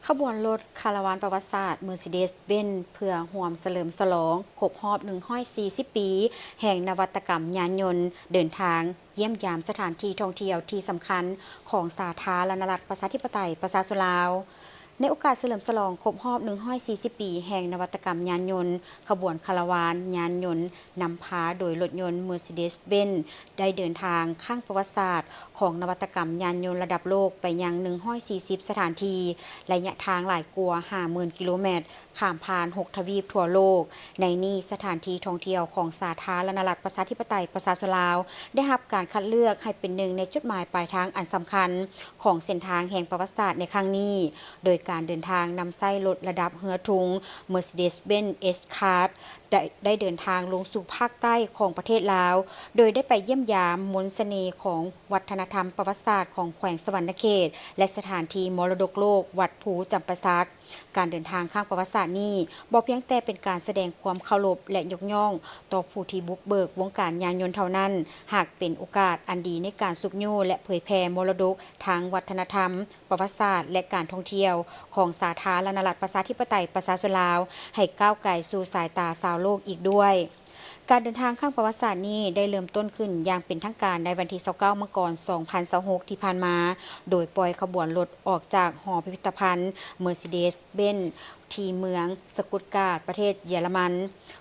ຂະບວນລົດຄາລາວານປະຫວັດສາດ Mercedes-Benz ເພື່ອຮ່ວມສະເຫຼີມສະຫຼອງຄົບຮອບໜຶ່ງຮ້ອຍສີ່ສິບປີແຫ່ງນະວັດຕະກຳຍານຍົນ ເດີນທາງຢ້ຽມຢາມສະຖານທີ່ທ່ອງທ່ຽວທີ່ສຳຄັນຂອງສາທາລະນະລັດປະຊາທິປະໄຕປະຊາຊົນລາວ. ໃນໂອກາດສະເຫຼີມສະຫຼອງຄົບຮອບໜຶ່ງຮ້ອຍສີ່ສິບປີແຫ່ງນະວັດຕະກຳຍານຍົນ, ຂະບວນຄາລາວານຍານຍົນນຳພາໂດຍລົດຍົນ Mercedes-Benz ໄດ້ເດີນທາງຄັ້ງປະຫວັດສາດຂອງນະວັດຕະກຳຍານຍົນລະດັບໂລກໄປຍັງໜຶ່ງຮ້ອຍສີ່ສິບສະຖານທີ່, ໄລຍະທາງຫຼາຍກວ່າຫ້າໝື່ນກິໂລແມັດ, ຂ້າມຜ່ານຫົກທະວີບທົ່ວໂລກ. ໃນນີ້, ສະຖານທີ່ທ່ອງທ່ຽວຂອງສາທາລະນະລັດປະຊາທິປະໄຕປະຊາຊົນລາວ ໄດ້ຮັບການຄັດເລືອກໃຫ້ເປັນໜຶ່ງໃນຈຸດໝາຍປາຍທາງອັນສຳຄັນຂອງເສັ້ນທາງແຫ່ງປະຫວັດສາດໃນຄັ້ງນີ້, ໂດຍການເດີນທາງນຳໃຊ້ລົດລະດັບເຮືອທຸງ Mercedes-Benz S-Class ໄດ້ ໄດ້ເດີນທາງລົງສູ່ພາກໃຕ້ຂອງປະເທດລາວ, ໂດຍໄດ້ໄປຢ້ຽມຢາມມົນສະເໜ່ຂອງວັດທະນະທຳປະຫວັດສາດຂອງແຂວງສະຫວັນນະເຂດ ແລະ ສະຖານທີ່ມໍລະດົກໂລກວັດພູຈຳປາສັກ. ການເດີນທາງຄັ້ງປະຫວັດສາດນີ້ ບໍ່ພຽງແຕ່ເປັນການສະແດງຄວາມເຄົາລົບ ແລະ ຍົກຍ້ອງຕໍ່ຜູ້ທີ່ບຸກເບີກວົງການຍານຍົນເທົ່ານັ້ນ, ຫາກເປັນໂອກາດອັນດີໃນການຊຸກຍູ້ ແລະ ເຜີຍແຜ່ມໍລະດົກທາງວັດທະນະທຳ, ປະຫວັດສາດ ແລະ ການທ່ອງທ່ຽວຂອງສາທາລະນະລັດປະຊາທິປະໄຕປະຊາຊົນລາວ ໃຫ້ກ້າວໄກສູ່ສາຍຕາຊາວໂລກອີກດ້ວຍ. ການເດີນທາງຄັ້ງປະຫວັດສາດນີ້ໄດ້ເລີ່ມຕົ້ນຂຶ້ນຢ່າງເປັນທາງການໃນວັນທີຊາວເກົ້າ ມັງກອນ ສອງພັນຊາວຫົກ ທີ່ຜ່ານມາ, ໂດຍປ່ອຍຂະບວນລົດອອກຈາກຫໍພິພິທະພັນ Mercedes-Benz ທີ່ເມືອງສະກຸດກາດ ປະເທດເຢຍລະມັນ.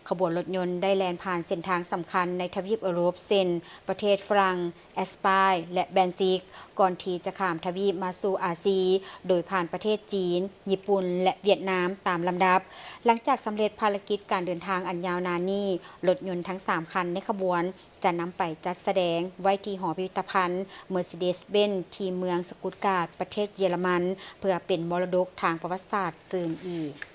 ຂະບວນລົດຍົນໄດ້ແລ່ນຜ່ານເສັ້ນທາງສຳຄັນໃນທະວີບເອີຣົບ ເຊັ່ນ ປະເທດຝຣັ່ງ, ແອັສປາຍ ແລະ ແບນຊິກ, ກ່ອນທີ່ຈະຂ້າມທະວີບມາສູ່ອາຊີ, ໂດຍຜ່ານປະເທດຈີນ, ຍີ່ປຸ່ນ ແລະ ຫວຽດນາມຕາມລຳດັບ. ຫຼັງຈາກສຳເລັດພາລະກິດການເດີນທາງອັນຍາວນານນີ້, ລົດຍົນທັງສາມຄັນໃນຂະບວນຈະນຳໄປຈັດສະແດງໄວ້ທີ່ຫໍພິພິທະພັນ Mercedes-Benz ທີ່ເມືອງສະກຸດກາດ ປະເທດເຢຍລະມັນ, ເພື່ອເປັນມໍລະດົກທາງປະຫວັດສາດຕື່ມອີກ.